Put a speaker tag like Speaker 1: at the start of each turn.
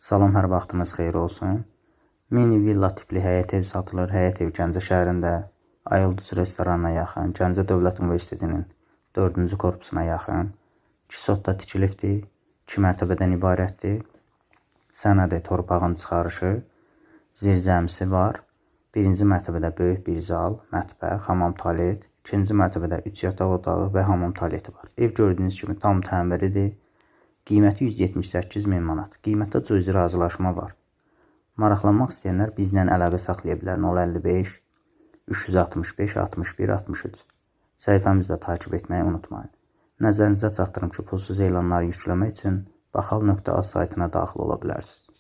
Speaker 1: Salam, hər vaxtınız xeyir olsun. Mini villa tipli həyət ev satılır. Həyət ev Gəncə şəhərində Ayulduz restoranına yaxın, Gəncə Dövlət Universitetinin 4-cü korpusuna yaxın. 2 sotda tikilibdir. 2 mərtəbədən ibarətdir. Sənədi torpağın çıxarışı, zirzəmisi var. Birinci mərtəbədə böyük bir zal, mətbəx, hamam tualet. İkinci mərtəbədə 3 yataq otağı və hamam tualeti var. Ev gördüyünüz kimi tam təmirlidir. Qiyməti 178 min manat. Qiymətdə cüzi razılaşma var. Maraqlanmaq istəyənlər bizlə əlaqə saxlaya bilər. 055 365 61 63. Səhifəmizi də takip etməyi unutmayın. Nəzərinizə çatdırım ki, pulsuz elanları yükləmək üçün baxal.az saytına daxil ola bilərsiniz.